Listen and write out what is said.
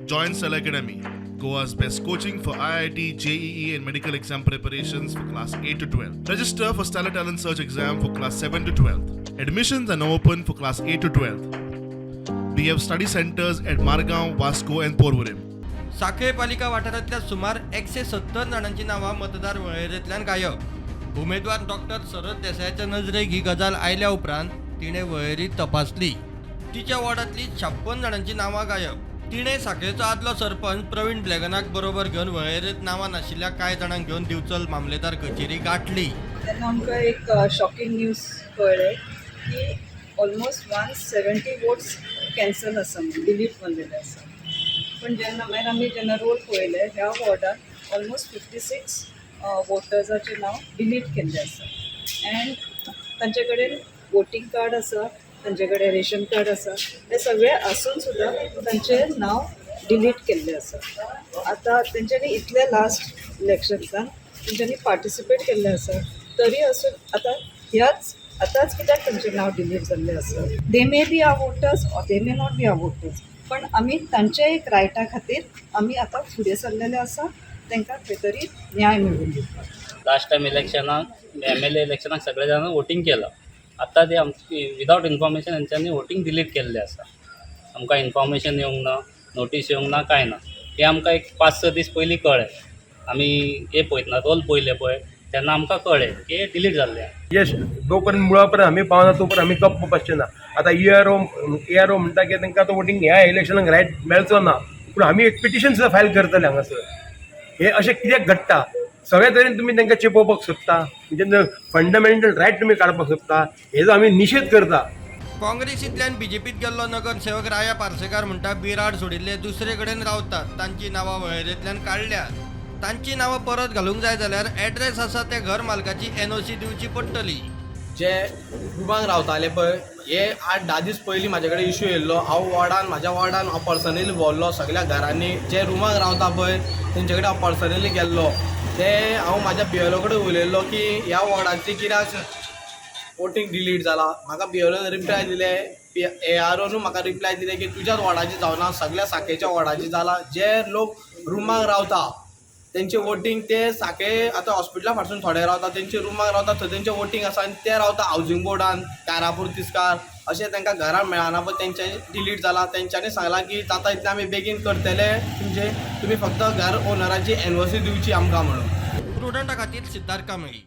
Join Stellar Academy, Goa's best coaching for IIT, JEE, and medical exam preparations for class 8 to 12. Register for Stellar Talent Search exam for class 7 to 12. Admissions are now open for class 8 to 12. We have study centers at Margao, Vasco, and Porvorim. Sanquelim पालिका वाठारांतल्या सुमार 170 जाणांची नांवां मतदार वळेरेंतल्यान गायब. उमेदवार doctor शरद देसायाच्या नजरेक ही गजाल आयल्या उपरांत तिणें वळेरी तपासली. तिच्या वॉर्डांतली 56 जाणांची नांवां गायब. तिणें सांखळेचो आदलो सरपंच प्रवीण ब्लॅगनाक बरोबर घेवन वळेरेंत नांवां नाशिल्ल्या कांय जाणांक घेवन दिवचल मामलेदार कचेरी गाठली. तेन्ना आमकां एक शॉकिंग न्यूज कळ्ळें की ऑलमोस्ट 170 वोट्स कॅन्सल आसा म्हणून, डिलीट जाल्लेले आसा. पूण जेन्ना मागीर आमी जेन्ना रोल पळयले, ह्या वॉर्डान ऑलमोस्ट 56 वोटर्साचें नांव डिलीट केल्लें आसा अँड तांचे कडेन वोटींग कार्ड आसा, तांचे कडेन रेशन कार्ड आसा, हे सगळें आसून सुद्दां तांचें नांव डिलीट केल्लें आसा. आतां तेंच्यांनी इतले लास्ट इलेक्शन्सान तेंच्यांनी पार्टिसिपेट केल्लें आसा, तरी आसून आतां ह्याच आतांच कित्याक तेंचें नांव डिलीट जाल्लें आसा? They may be our voters or they may not be our voters, पण आमी तांच्या एक रायटा खातीर आमी आतां फुडें सरलेले आसा, तांकां खंय तरी न्याय मेळून दिवपाक. लास्ट टायम इलेक्शनाक, एमएलए इलेक्शनाक सगळे जाणां वोटींग केलां. आतां ते आमची विदावट इन्फॉर्मेशन हेंच्यांनी वोटींग डिलीट केल्लें आसा. आमकां इन्फॉर्मेशन येवंक ना, नोटीस येवंक ना, कांय ना. हें आमकां एक 5-6 दीस पयलीं कळ्ळें. आमी हे पळयतना रोल पळयले पळय, तेन्ना आमकां कळ्ळें की हें डिलीट जाल्लें आहा. यश जोपर्यंत मुळा पर्यंत आमी पावना, तो पर्यंत आमी गप्प बसचे ना. आतां ए आर ओ म्हणटा की तांकां आतां वोटींग ह्या इलेक्शनाक रायट मेळचो ना, पूण आमी एक पिटिशन सुद्दां फायल करतले हांगासर. हे अशें कित्याक घडटा? सगळे तरेन तुमी तांकां चेपोवपाक सोदता, म्हणजे फंडामेंटल रायट तुमी काडपाक सोदता. हेजो आमी निशेध करता. काँग्रेसींतल्यान बीजेपीत गेल्लो नगरसेवक राया पार्सेकार म्हणटा, बिराड सोडिल्ले दुसरे कडेन रावतात, तांची नांवां वळेरेंतल्यान काडल्यात. तांची नांवां परत घालूंक जाय जाल्यार एड्रेस आसा त्या घर मालकाची एनओसी दिवची पडटली. जे रुमांक रावताले पळय, हे 8-10 दीस पयलीं म्हाजे कडेन इशू येयल्लो. हांव वॉर्डान, म्हाज्या वॉर्डान हांव पर्सनली भोंवल्लो. सगळ्या घरांनी जे रुमांक रावता पळय, तेंचे कडेन हांव पर्सनली गेल्लो. ते हांव म्हाज्या बिएलओ कडेन उलयल्लो की ह्या वॉर्डांतली कित्याक वोटींग डिलीट जाला. म्हाका बिएलओन रिप्लाय दिले, एआरओनू म्हाका रिप्लाय दिले की तुज्याच वॉर्डाची जावना, सगळ्या सांखळेच्या वॉर्डाची जाला. जे लोक रुमाक रावता तेंचे वोटींग, ते सांखळे आतां हॉस्पिटला फाटसून थोडे रावता, तेंचे रुमाक रावता, थंय तेंचे वोटींग आसा आनी ते रावता हावजींग बोर्डान, कारापूर, तिस्कार, अशें तांकां घरां मेळना पळय, तेंचे डिलीट जाला. तेंच्यांनी सांगलां की जाता इतलें आमी बेगीन करतले तुमचे, तुमी फक्त घर ओनराची एनओसी दिवची आमकां म्हणून. प्रुडंटा खातीर सिद्धार्थ कांबळी.